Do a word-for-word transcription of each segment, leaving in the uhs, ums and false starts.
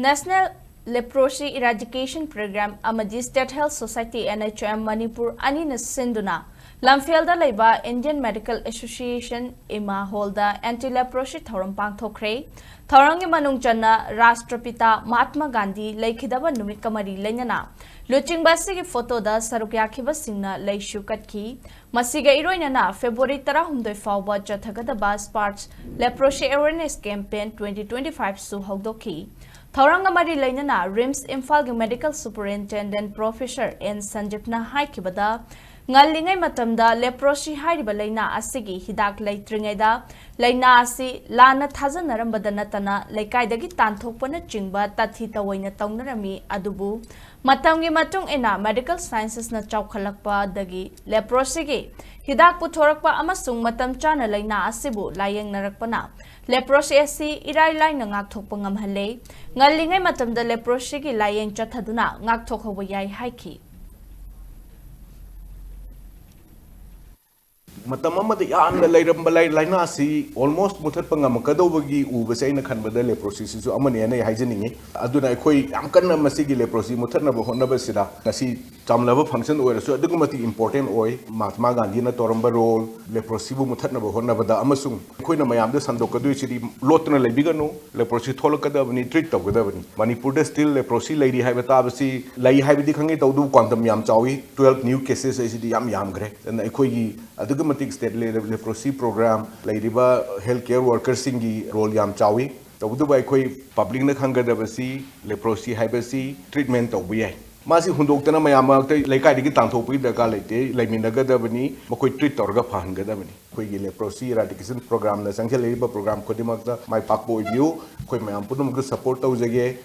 National Leprosy Eradication Program ꯑꯃꯗꯤ State Health Society, N H M, Manipur ꯑꯅꯤꯅ ꯁꯤꯟꯗꯨꯅ ꯂꯝꯐꯦꯜꯗ ꯂꯩꯕ Indian Medical Association ꯏꯃꯥ ꯍꯣꯜꯗ anti leprosy ꯊꯧꯔꯝ ꯄꯥꯡꯊꯣꯛꯈ꯭ꯔꯦ꯫ ꯊꯧꯔꯝꯒꯤ ꯃꯅꯨꯡ ꯆꯟꯅ ꯔꯥꯁꯇ꯭ꯔꯄꯤꯇꯥ ꯃꯍꯥꯠꯃꯥ ꯒꯥꯟꯙꯤ ꯂꯩꯈꯤꯗꯕ ꯅꯨꯃꯤꯠꯀ ꯃꯔꯤ ꯂꯩꯅꯅ ꯂꯨꯆꯤꯡꯕ ꯑꯁꯤꯒꯤ ꯐꯣꯇꯣꯗ ꯁꯔꯨꯛ ꯌꯥꯈꯤꯕꯁꯤꯡꯅ ꯂꯩꯁꯨ ꯀꯠꯈꯤ꯫ ꯃꯁꯤꯒ ꯏꯔꯣꯏꯅꯅ February ꯇꯔꯥꯍꯨꯝꯗꯣꯏ ꯐꯥꯎꯕ ꯆꯠꯊꯒꯗꯕ Sparks Leprosy Awareness Campaign twenty twenty-five ꯁꯨ ꯍꯧꯗꯣꯛꯈꯤ꯫ ꯊꯧꯔꯝꯒ ꯃꯔꯤ ꯂꯩꯅꯅ RIMS ꯏꯝꯐꯥꯜꯒꯤ Medical Superintendent Professor N ꯁꯟꯖꯤꯞꯅ ꯍꯥꯏꯈꯤꯕꯗ, ꯉꯜꯂꯤꯉꯩ ꯃꯇꯝꯗ leprosy ꯍꯥꯏꯔꯤꯕ ꯂꯥꯏꯅꯥ ꯑꯁꯤꯒꯤ ꯍꯤꯗꯥꯛ ꯂꯩꯇ꯭ꯔꯤꯉꯩꯗ ꯂꯥꯏꯅꯥ ꯑꯁꯤ ꯂꯥꯟꯅ ꯊꯥꯖꯅꯔꯝꯕꯗ ꯅꯠꯇꯅ ꯂꯩꯀꯥꯏꯗꯒꯤ ꯇꯥꯟꯊꯣꯛꯄꯅꯆꯤꯡꯕ ꯇꯥꯊꯤ ꯇꯧꯑꯣꯏꯅ ꯇꯧꯅꯔꯝꯃꯤ꯫ ꯑꯗꯨꯕꯨ ꯃꯇꯝꯒꯤ ꯃꯇꯨꯡ ꯏꯟꯅ medical sciences ꯅ ꯆꯥꯎꯈꯠꯂꯛꯄꯗꯒꯤ leprosy ꯒꯤ ꯍꯤꯗꯥꯛ ꯄꯨꯊꯣꯔꯛꯄ ꯑꯃꯁꯨꯡ ꯃꯇꯝ ꯆꯥꯅ ꯂꯥꯏꯅꯥ ꯑꯁꯤꯕꯨ ꯂꯥꯌꯦꯡꯅꯔꯛꯄꯅ leprosy ꯑꯁꯤ ꯏꯔꯥꯏ ꯂꯥꯏꯅ ꯉꯥꯛꯊꯣꯛꯄ ꯉꯝꯍꯜꯂꯦ꯫ ꯉꯜꯂꯤꯉꯩ ꯃꯇꯝꯗ leprosy ꯒꯤ ꯂꯥꯌꯦꯡ ꯆꯠꯊꯗꯨꯅ ꯉꯥꯛꯊꯣꯛꯍꯧꯕ ꯌꯥꯏ ꯍꯥꯏꯈꯤ꯫ ꯃꯇꯝ ꯑꯃꯗ ꯌꯥꯝꯅ ꯂꯩꯔꯝꯕ ꯂꯥꯏ- ꯂꯥꯏꯅꯥꯁꯤ almost ꯃꯨꯊꯠꯄ ꯉꯝꯃꯛꯀꯗꯧꯕꯒꯤ ꯎꯕꯁꯦ ꯑꯩꯅ ꯈꯟꯕꯗ leprosy ꯁꯤꯁꯨ ꯑꯃꯅꯦꯅ ꯑꯩ ꯍꯥꯏꯖꯅꯤꯡꯉꯤ꯫ ꯑꯗꯨꯅ ꯑꯩꯈꯣꯏ ꯌꯥꯝ ꯀꯟꯅ ꯃꯁꯤꯒꯤ leprosy ꯃꯨꯊꯠꯅꯕ ꯍꯣꯠꯅꯕꯁꯤꯗ ꯉꯁꯤ ꯆꯥꯝꯂꯕ function ꯑꯣꯏꯔꯁꯨ ꯑꯗꯨꯛꯀꯤ ꯃꯇꯤꯛ important ꯑꯣꯏ꯫ ꯃꯍꯥꯠꯃꯥ ꯒꯥꯟꯙꯤꯅ ꯇꯧꯔꯝꯕ role leprosy ꯕꯨ ꯃꯨꯊꯠꯅꯕ ꯍꯣꯠꯅꯕꯗ, ꯑꯃꯁꯨꯡ ꯑꯩꯈꯣꯏꯅ ꯃꯌꯥꯝꯗ ꯁꯟꯗꯣꯛꯀꯗꯣꯏꯁꯤꯗꯤ ꯂꯣꯠꯇꯨꯅ ꯂꯩꯕꯤꯒꯅꯨ, leprosy ꯊꯣꯛꯂꯛꯀꯗꯕꯅꯤ, treat ꯇꯧꯒꯗꯕꯅꯤ꯫ ꯃꯅꯤꯄꯨꯔꯗ still leprosy ꯂꯩꯔꯤ ꯍꯥꯏꯕ ꯇꯥꯕꯁꯤ, ꯂꯩ ꯍꯥꯏꯕꯗꯤ ꯈꯪꯉꯤ, ꯇꯧꯕꯇꯕꯨ quantum ꯌꯥꯝ ꯆꯥꯎꯏ, twelve new cases ꯍꯥꯏꯁꯤꯗꯤ ꯌꯥꯝ ꯌꯥꯝꯈ꯭ꯔꯦ꯫ ꯑꯗꯨꯅ ꯑꯩꯈꯣꯏꯒꯤ ꯑꯗꯨꯛꯀꯤ ꯃꯇꯤꯛ state leprosy program ꯂꯩꯔꯤꯕ health care worker ꯁꯤꯡꯒꯤ role ꯌꯥꯝ ꯆꯥꯎꯏ꯫ ꯇꯧꯕꯇꯕꯨ ꯑꯩꯈꯣꯏ public ꯅ ꯈꯪꯒꯗꯕꯁꯤ leprosy ꯍꯥꯏꯕꯁꯤ treatment ꯇꯧꯕ ꯌꯥꯏ꯫ ꯃꯥꯁꯤ ꯍꯨꯟꯗꯣꯛꯇꯅ ꯃꯌꯥꯝ ꯃꯔꯛꯇ ꯂꯩꯀꯥꯏꯗꯒꯤ ꯇꯥꯟꯊꯣꯛꯄꯒꯤ ꯗꯔꯀꯥꯔ ꯂꯩꯇꯦ, ꯂꯩꯃꯤꯟꯅꯒꯗꯕꯅꯤ, ꯃꯈꯣꯏ treat ꯇꯧꯔꯒ ꯐꯍꯟꯒꯗꯕꯅꯤ꯫ ꯑꯩꯈꯣꯏꯒꯤ leprosy eradication program ꯅ ꯆꯪꯁꯤꯜꯂꯛꯂꯤꯕ program ꯈꯨꯗꯤꯡꯃꯛꯇ ꯃꯥꯏ ꯄꯥꯛꯄ ꯑꯣꯏꯕꯤꯌꯨ꯫ ꯑꯩꯈꯣꯏ ꯃꯌꯥꯝ ꯄꯨꯝꯅꯃꯛꯇ support ꯇꯧꯖꯒꯦ꯫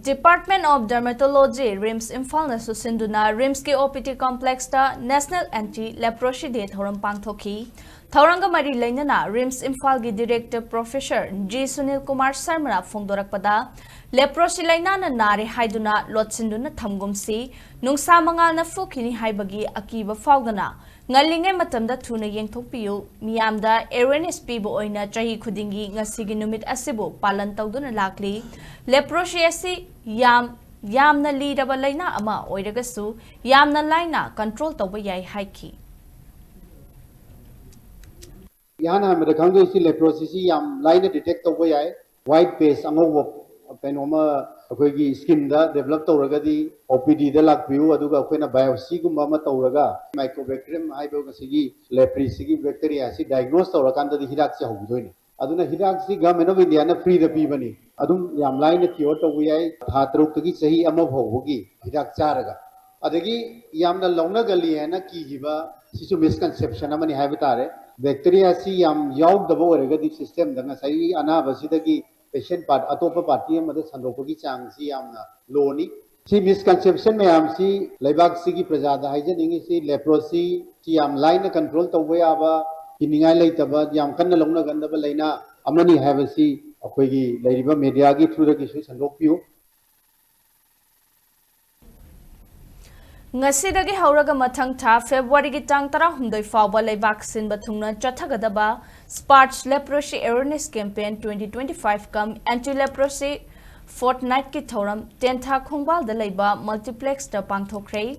Department of Dermatology, RIMS ꯏꯝꯐꯥꯜꯅꯁꯨ ꯁꯤꯟꯗꯨꯅ RIMS ꯀꯤ OPD complex ꯇ National Anti Leprosy Day ꯊꯧꯔꯝ ꯄꯥꯡꯊꯣꯛꯈꯤ꯫ ꯊꯧꯔꯝꯒ ꯃꯔꯤ ꯂꯩꯅꯅ ꯔꯤꯝꯁ ꯏꯝꯐꯥꯜꯒꯤ director professor G Sunil Kumar ꯁꯔꯃꯅ ꯐꯣꯡꯗꯣꯔꯛꯄꯗ, ꯂꯦꯄ꯭ꯔꯣꯁꯤ ꯂꯥꯏꯅꯥꯅ ꯅꯥꯔꯦ ꯍꯥꯏꯗꯨꯅ ꯂꯣꯠꯁꯤꯟꯗꯨꯅ ꯊꯝꯒꯨꯝꯁꯤ, ꯅꯨꯡꯁꯥ ꯃꯉꯥꯜꯅ ꯐꯨꯈꯤꯅꯤ ꯍꯥꯏꯕꯒꯤ ꯑꯀꯤꯕ ꯐꯥꯎꯗꯅ ꯉꯜꯂꯤꯉꯩ ꯃꯇꯝꯗ ꯊꯨꯅ ꯌꯦꯡꯊꯣꯛꯄꯤꯌꯨ꯫ ꯃꯤꯌꯥꯝꯗ awareness ꯄꯤꯕ ꯑꯣꯏꯅ ꯆꯍꯤ ꯈꯨꯗꯤꯡꯒꯤ ꯉꯁꯤꯒꯤ ꯅꯨꯃꯤꯠ ꯑꯁꯤꯕꯨ ꯄꯥꯂꯟ ꯇꯧꯗꯨꯅ ꯂꯥꯛꯂꯤ꯫ ꯂꯦꯄ꯭ꯔꯣꯁꯤ ꯑꯁꯤ ꯌꯥꯝ, ꯌꯥꯝꯅ ꯂꯤꯔꯕ ꯂꯥꯏꯅꯥ ꯑꯃ ꯑꯣꯏꯔꯒꯁꯨ ꯌꯥꯝꯅ ꯂꯥꯏꯅ control ꯇꯧꯕ ꯌꯥꯏ ꯍꯥꯏꯈꯤ꯫ ꯏꯍꯥꯟ ꯍꯥꯟꯕꯗ ꯈꯪꯗꯣꯏꯁꯤ ꯂꯦꯄ꯭ꯔꯣꯁꯤꯁꯤ ꯌꯥꯝ ꯂꯥꯏꯅ detect ꯇꯧꯕ ꯌꯥꯏ꯫ White patch, ꯑꯉꯧꯕ ꯀꯩꯅꯣꯝꯃ ꯑꯩꯈꯣꯏꯒꯤ skin ꯗ develop ꯇꯧꯔꯒꯗꯤ ꯑꯣ ꯄꯤ ꯗꯤ ꯗ ꯂꯥꯛꯄꯤꯌꯨ, ꯑꯗꯨꯒ ꯑꯩꯈꯣꯏꯅ biopsy ꯒꯨꯝꯕ ꯑꯃ ꯇꯧꯔꯒ Mycobacterium ꯍꯥꯏꯕ ꯉꯁꯤꯒꯤ ꯂꯦꯄ꯭ꯔꯤꯁꯤꯒꯤ bacteria ꯑꯁꯤ diagnose ꯇꯧꯔꯀꯥꯟꯗꯗꯤ ꯍꯤꯗꯥꯛꯁꯦ ꯍꯧꯗꯣꯏꯅꯤ꯫ ꯑꯗꯨꯅ ꯍꯤꯗꯥꯛꯁꯤ Government of India ꯅ free ꯗ ꯄꯤꯕꯅꯤ꯫ ꯑꯗꯨꯝ ꯌꯥꯝ ꯂꯥꯏꯅ cure ꯇꯧꯕ ꯌꯥꯏ, ꯊꯥ ꯇꯔꯨꯛꯇꯒꯤ ꯆꯍꯤ ꯑꯃ ꯐꯥꯎꯕꯒꯤ ꯍꯤꯗꯥꯛ ꯆꯥꯔꯒ꯫ ꯑꯗꯒꯤ ꯌꯥꯝꯅ ꯂꯧꯅꯒꯜꯂꯤ ꯍꯥꯏꯅ ꯀꯤꯈꯤꯕ ꯁꯤꯁꯨ misconception ꯑꯃꯅꯤ ꯍꯥꯏꯕ ꯇꯥꯔꯦ꯫ Bacteria ꯁꯤ ꯌꯥꯝ ꯌꯥꯎꯗꯕ ꯑꯣꯏꯔꯒꯗꯤ system ꯗ ꯉꯁꯥꯏꯒꯤ ꯑꯅꯥꯕꯁꯤꯗꯒꯤ patient part, ꯑꯇꯣꯞꯄ party ꯑꯃꯗ ꯁꯟꯗꯣꯛꯄꯒꯤ ꯆꯥꯡꯁꯤ ꯌꯥꯝꯅ low ꯅꯤ꯫ ꯁꯤ misconception ꯃꯌꯥꯝꯁꯤ ꯂꯩꯕꯥꯛꯁꯤꯒꯤ ꯄ꯭ꯔꯖꯥꯗ ꯍꯥꯏꯖꯅꯤꯡꯉꯤꯁꯤ, ꯂꯦꯄ꯭ꯔꯣꯁꯤ ꯁꯤ ꯌꯥꯝ ꯂꯥꯏꯅ control ꯇꯧꯕ ꯌꯥꯕ, ꯀꯤꯅꯤꯡꯉꯥꯏ ꯂꯩꯇꯕ, ꯌꯥꯝ ꯀꯟꯅ ꯂꯧꯅꯒꯟꯗꯕ ꯂꯥꯏꯅꯥ ꯑꯃꯅꯤ ꯍꯥꯏꯕꯁꯤ ꯑꯩꯈꯣꯏꯒꯤ ꯂꯩꯔꯤꯕ media ꯒꯤ through ꯗꯒꯤꯁꯨ ꯁꯟꯗꯣꯛꯄꯤꯌꯨ꯫ ꯉꯁꯤꯗꯒꯤ ꯍꯧꯔꯒ ꯃꯊꯪ ꯊꯥ ꯐꯦꯕ꯭ꯔꯨꯋꯥꯔꯤꯒꯤ ꯇꯥꯡ ꯇꯔꯥꯍꯨꯝꯗꯣꯏ ꯐꯥꯎꯕ ꯂꯩꯕꯥꯛ ꯁꯤꯟꯕ ꯊꯨꯡꯅ ꯆꯠꯊꯒꯗꯕ Sparsh Leprosy Awareness Campaign twenty twenty-five cum Anti Leprosy Fortnight ꯀꯤ ꯊꯧꯔꯝ ꯇꯦꯟꯊꯥ ꯈꯣꯡꯕꯥꯜꯗ ꯂꯩꯕ multiplex ꯇ ꯄꯥꯡꯊꯣꯛꯈ꯭ꯔꯦ꯫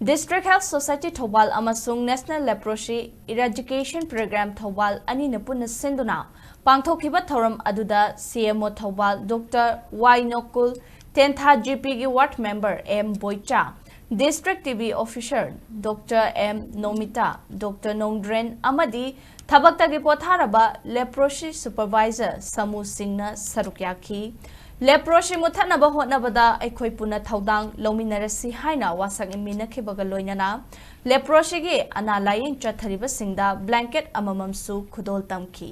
District Health Society ꯊꯧꯕꯥꯜ ꯑꯃꯁꯨꯡ National Leprosy Eradication Program Thoubal ꯑꯅꯤꯅ ꯄꯨꯟꯅ ꯁꯤꯟꯗꯨꯅ ꯄꯥꯡꯊꯣꯛꯈꯤꯕ ꯊꯧꯔꯝ ꯑꯗꯨꯗ C M O Thoubal Doctor Y ꯅꯣꯀꯨꯜ, ꯇꯦꯟꯊꯥ G P ꯒꯤ ward member M ꯕꯣꯏꯆꯥ, District T B Officer Doctor M ꯅꯣꯃꯤꯇꯥ, Doctor ꯅꯣꯡꯗ꯭ꯔꯦꯟ ꯑꯃꯗꯤ ꯊꯕꯛꯇꯒꯤ ꯄꯣꯊꯥꯔꯕ Leprosy Supervisor ꯁꯃꯨ ꯁꯤꯡꯅ ꯁꯔꯨꯛ ꯌꯥꯈꯤ꯫ Leprosy ꯃꯨꯠꯊꯠꯅꯕ ꯍꯣꯠꯅꯕꯗ ꯑꯩꯈꯣꯏ ꯄꯨꯟꯅ ꯊꯧꯗꯥꯡ ꯂꯧꯃꯤꯟꯅꯔꯁꯤ ꯍꯥꯏꯅ ꯋꯥꯁꯛ ꯏꯃꯤꯟꯅꯈꯤꯕꯒ ꯂꯣꯏꯅꯅ Leprosy ꯒꯤ ꯑꯅꯥ ꯂꯥꯌꯦꯡ ꯆꯠꯊꯔꯤꯕꯁꯤꯡꯗ blanket ꯑꯃꯃꯝꯁꯨ ꯈꯨꯗꯣꯜ ꯇꯝꯈꯤ꯫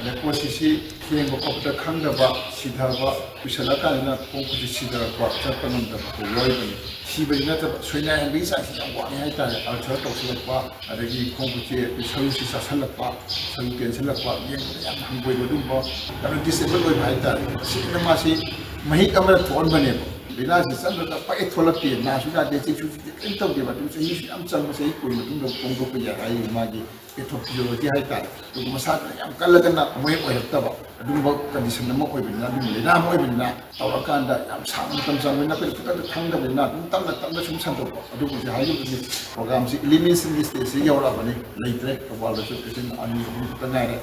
ꯂꯦꯄ꯭ꯔꯣꯁꯤꯁꯤ ꯊꯦꯡꯕ ꯈꯣꯠꯄꯗ ꯈꯪꯗꯕ, ꯁꯤꯊꯕ, ꯀꯨꯏꯁꯜꯂꯀꯥꯟꯗꯅ ꯈꯣꯡ ꯈꯨꯠꯁꯤ ꯁꯤꯊꯔꯛꯄ, ꯆꯠꯄ ꯉꯝꯗꯕ ꯌꯥꯎꯔꯤꯕꯅꯤ꯫ ꯁꯤꯕꯗꯤ ꯅꯠꯇꯕ, ꯁꯣꯏꯅꯥꯏꯍꯟꯕꯒꯤ ꯆꯥꯡꯁꯤ ꯌꯥꯝ ꯋꯥꯡꯉꯦ ꯍꯥꯏꯇꯥꯔꯦ꯫ ꯑꯜꯁꯔ ꯇꯧꯁꯤꯜꯂꯛꯄ, ꯑꯗꯒꯤ ꯈꯣꯡ ꯈꯨꯠꯁꯤ ꯑꯩꯈꯣꯏ ꯁꯔꯨꯁꯤ ꯆꯥꯁꯤꯜꯂꯛꯄ, ꯁꯔꯨ ꯇꯦꯟꯁꯤꯜꯂꯛꯄ, ꯌꯦꯡꯕꯗ ꯌꯥꯝ ꯍꯪꯒꯣꯏꯕ, ꯑꯗꯨꯒꯨꯝꯕ ꯀꯩꯅꯣ, ꯗꯤꯁꯑꯦꯕꯜ ꯑꯣꯏꯕ ꯍꯥꯏꯇꯥꯔꯦ꯫ ꯑꯁꯤꯅ ꯃꯥꯁꯤ ꯃꯍꯤꯛ ꯑꯃꯅ ꯊꯣꯛꯍꯟꯕꯅꯦꯕ꯫ ꯂꯥꯏꯅꯥꯁꯤ ꯆꯪꯈ꯭ꯔꯒ ꯄꯛꯑꯦ ꯊꯣꯛꯂꯛꯇꯦ, ꯅꯥꯁꯨ ꯅꯥꯗꯦ, ꯆꯤꯛꯁꯨ ꯆꯤꯛꯇꯦ, ꯀꯔꯤꯝ ꯇꯧꯗꯦꯕ꯫ ꯑꯗꯨꯝ ꯆꯍꯤꯁꯨ ꯌꯥꯝ ꯆꯪꯕ, ꯆꯍꯤ ꯀꯨꯟ ꯃꯇꯨꯡꯗ ꯐꯣꯡꯗꯣꯛꯄ ꯌꯥꯏ ꯍꯥꯏꯔꯤꯕ ꯃꯥꯒꯤ ꯄꯦꯊꯣꯐꯤꯖꯤꯌꯣꯂꯣꯖꯤ ꯍꯥꯏꯇꯥꯔꯦ꯫ ꯑꯗꯨꯒ ꯃꯁꯥꯗꯨꯅ ꯌꯥꯝ ꯀꯜꯂꯒꯅ ꯑꯃꯨꯛ ꯍꯦꯛ ꯑꯣꯏꯔꯛꯇꯕ, ꯑꯗꯨꯒꯨꯝꯕ ꯀꯟꯗꯤꯁꯟ ꯑꯃ ꯑꯣꯏꯕꯅꯤꯅ, ꯑꯗꯨꯒꯨꯝꯕ ꯂꯥꯏꯅꯥ ꯑꯃ ꯑꯣꯏꯕꯅꯤꯅ, ꯇꯧꯔꯀꯥꯟꯗ ꯌꯥꯝ ꯁꯥꯡꯅ ꯃꯇꯝ ꯆꯪꯕꯅꯤꯅ, ꯑꯩꯈꯣꯏꯅ ꯈꯨꯗꯛꯇ ꯈꯪꯗꯕꯅꯤꯅ ꯑꯗꯨꯝ ꯇꯞꯅ ꯇꯞꯅ ꯁꯨꯝ ꯁꯟꯗꯣꯛꯄ꯫ ꯑꯗꯨꯕꯨ ꯍꯧꯖꯤꯛ ꯍꯥꯏꯔꯤꯕꯗꯤ ꯄ꯭ꯔꯣꯒꯥꯝꯁꯤ ꯏꯂꯤꯃꯤꯅꯦꯁꯟꯒꯤ ꯁ꯭ꯇꯦꯖꯁꯤ ꯌꯧꯔꯛꯑꯕꯅꯤ, ꯂꯩꯇ꯭ꯔꯦ꯫ ꯊꯧꯕꯥꯜꯗꯁꯨ ꯄꯦꯁꯦꯟ ꯑꯅꯤ ꯑꯍꯨꯝ ꯈꯛꯇ ꯉꯥꯏꯔꯦ꯫